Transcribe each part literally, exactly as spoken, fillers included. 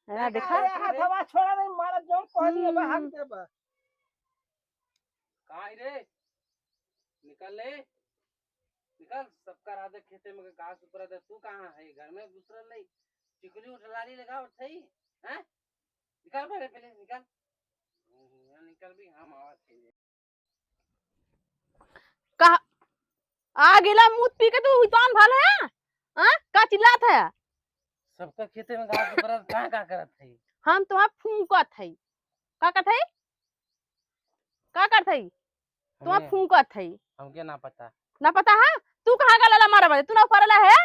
हाँ, देखा? अरे, हथवा छोड़ा नहीं, मारा जौन कहनी है, बा, हक हम्म। दे बा। कहाँ है रे? निकल ले, निकल। सबका राधे खेते में घास ऊपर दे, तू कहाँ है? घर में घुस रही, टिकुली उठलाली लगावत है, हैं? निकल पहले, पहले निकल। हम्म, निकल भी, हम आवत है। कहा, आ गेला मूत पी के तू उतान भल है? हाँ? का चिल्लात है? सबका खेते में घास ऊपर है, कहाँ का करत है? हम तो फूंकत है। का करत है? का करत है? तो हमें फूंकत है। हमके ना पता। ना पता है? तू कहाँ का लला मारा बजे? तू ना ऊपर वाला है?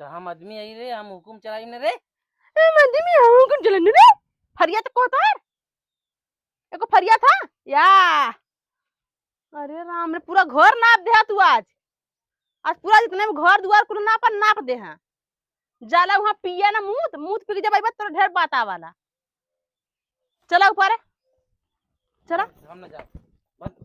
तो हम आदमी आई रे, हम हुकुम चलाई न रे। हम आदमी हम हुकुम चलाई न रे। फरिया तो कहता है। एको फरिया था? या। अरे राम रे, पूरा घर नाप दे तू आज। आज पूरा जितने भी घर दुआर कुल नाप, नाप दे हैं। जाला वहाँ पिया ना मूत, मूत पी के जब अइबा तोरा ढेर बात आवाला। चला ऊपर, चला। हम ना जाब। मत,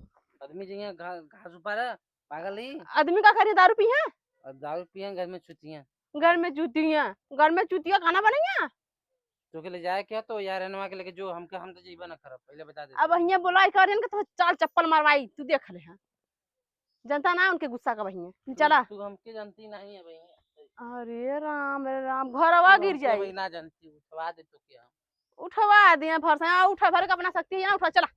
आदमी जइया घा-, घास ऊपर है, पागल ही। आदमी का करिए, दारू पिए? अब दारू पिए, घर में चुतिया। घर में चुतिया, घर में चुतिया खाना बनइया? तोके ले जाए के तो यार, एनवा के लेके जो हमके, हम तो जइबे ना करब, पहले बता दे। अब हियाँ बोलाई करियन के तो चाल चप्पल मारवाई, तू देख ले हैं। जनता ना उनके गुस्सा का बहिया। तू, चला। तू हमके जानती नहीं है बहिया। अरे राम, अरे राम, घरवा तू गिर हमके जाई। बहिना जानती, उठवा दे तो क्या? उठवा दिया फरसा, हाँ, उठा भर के अपना शक्ति है, उठा, चला।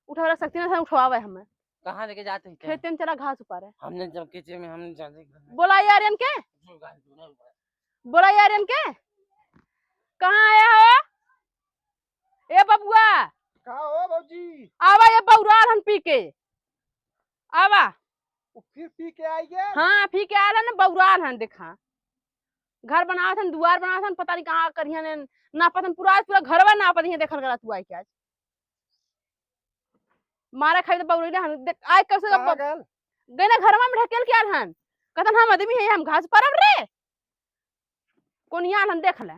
उठा भर शक्ति ना उठवावे हमें। कहाँ लेके जाते हैं क्या? खेते में चला, घास ऊपर है। हमने जब खेते में हम जाते घर में। बोला यार इनके। जो गाय जो ना बोला। बोला यार इनके। कहाँ आया हो? ए बबुआ। का हो भौजी? आवा, ये बौराल हन पी के। आवा। वो फिर पी के आई गए? हाँ, पी के आयल हन, बौराल हन, देखा। घर बनावत हन, दुआर बनावत हन, पता नहीं कहाँ करिहन, नापत हन, पूरा, आज पूरा घरवा नापत हन, देखल गला तू आई के आज। मारा खाई तो बौरैले हन, देख, आई कब से कहाँ ब-, गल? गए ना घरवा में ढकेल के आयल हन। कहतन हम आदमी है, हम घास परब रे। कोनिया आयल हन, देख ले।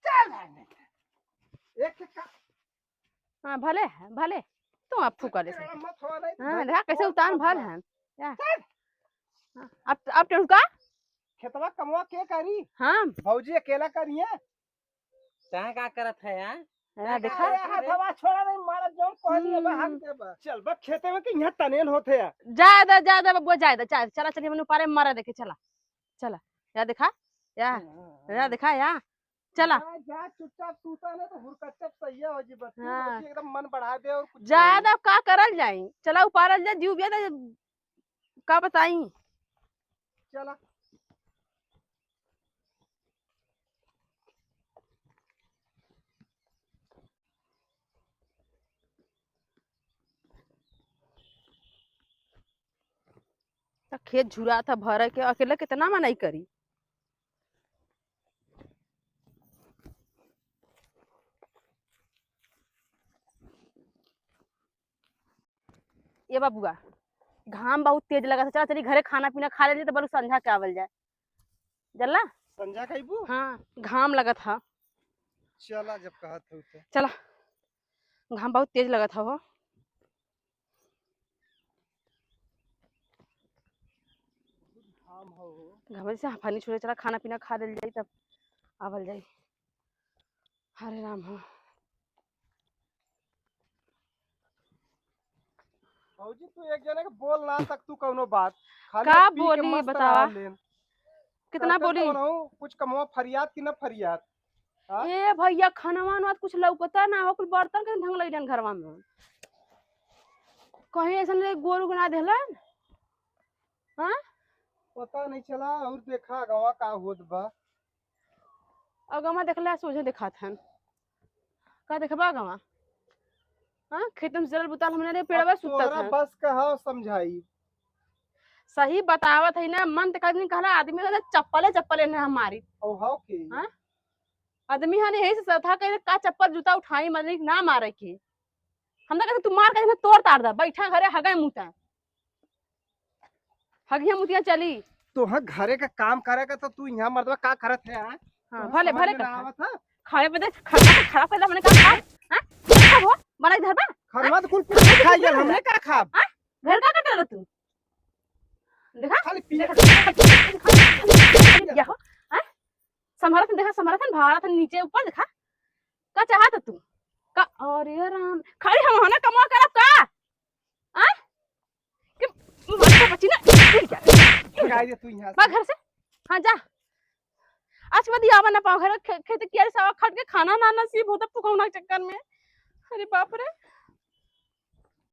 चल भाग नहीं। एक एक का हाँ, भले है, भले। तू अब फूका ले से। मत हो रही, हाँ, देखा कैसे उतान भल है। या। चल। हाँ, अब, अब टेढ़ुका? खेतवा कमवा के करी? हाँ। भौजी अकेला करिए। तैं का करत है, हाँ? हाँ, देखा? अरे, हथवा छोड़ा नहीं, मारा जौन कहनी है, बा, हक हम्म। दे बा। चल, बा, खेते में के यहाँ तनेन होत है। जा दे, जा दे, बबुआ, जा दे, जा दे। चला, चलिए, मने ऊपरे मारा देखे, चला। चला, या देखा? या, हाँ, हाँ, या हाँ। देखा, या? चला। जा, जा, चुपचाप सूता ना तो हुरकच्चप सैया हो जी बस। तू हाँ। होती एकदम मन बढ़ा दे और कुछ जा नहीं। दे, का करल जाई? चला, उपारल जा, जीव बिया दे, का बताई? चला। त खेत झुरात ह भरे के, अकेले कितना मनई करी। ए बबुआ, घाम बहुत तेज लगत है, चला चली घरे खाना पीना खा लेली त बोलू संझा के आवल जाए। जल्ला? संझा के अइबू? हाँ, घाम लगत ह। चला जब कहत हो तो। चला, घाम बहुत तेज लगत ह हो। घाम हो हो। घाम से हाफानी छोड़े, चला खाना पीना खा लेल जाई तब आवल जाई। हरे राम हो। भौजी, तू एक जने के बोल ना सकतू कौनो बात, खाली का पी के बोली, मस्त बतावा? रहा लेन। कितना करते बोली? तो रहू, कुछ कमवा फरियाद कि ना फरियाद? हाँ? ए भैया, खनवा वनवा कुछ लौकता ना हो, कुल बर्तन के ढंग लइलन घरवा में। कहीं ऐसन रे गोरू के ना देहलन? हाँ? पता नहीं चला, और देखा गवा का होत बा। अगवा देखला सोझे देखात हन। का देखबा अगवा? हाँ, खेत में जरल बुताल हमने रे पेड़वा अब सुतत तोहरा हन। बस कहा समझाई। सही बतावत है ना, मन त कभी कहला आदमी का चप्पले चप्पले ना मारी। ओ हाउ के? हाँ? आदमी हने यही से था कहे का चप्पल जूता उठाई, मतलब ना मारे के। हम तो कहते तू मार के तोड़ तार दा, बैठा घरे हगे मुता। हगिया मुतिया चली। तोहर घरे का काम करे का तो तू यहाँ मर्दवा का करत है, हाँ? हाँ, तोहर भले, समझ भले में ना करता। आवत है? खाए पे दे, खड़ा, खड़ा पहले हमने का खाब? हाँ? का खाब हो? बना इधर बा? खरवा तो कुल कुछ खा गया, हमने का खाब? हाँ? घर का कटल तू? देखा? खाली पी देखा, देखा, देखा, देखा, देखा, गिर गया हो। हैं? संभरत हन, देखा, संभरत हन, भारत हन नीचे ऊपर, देखा। का चाहत तू? का, अरे राम, खाली हम हना कमवा करब का? हैं? कि मार के बची ना, गिर गया। भगाई दे तू यहाँ से। भाग घर से। हाँ, जा। आज के बाद ये आवा ना पाओ घर, खे-, खेत किया सावा खट के खाना ना नसीब होता पुकौना के चक्कर में। अरे बाप रे।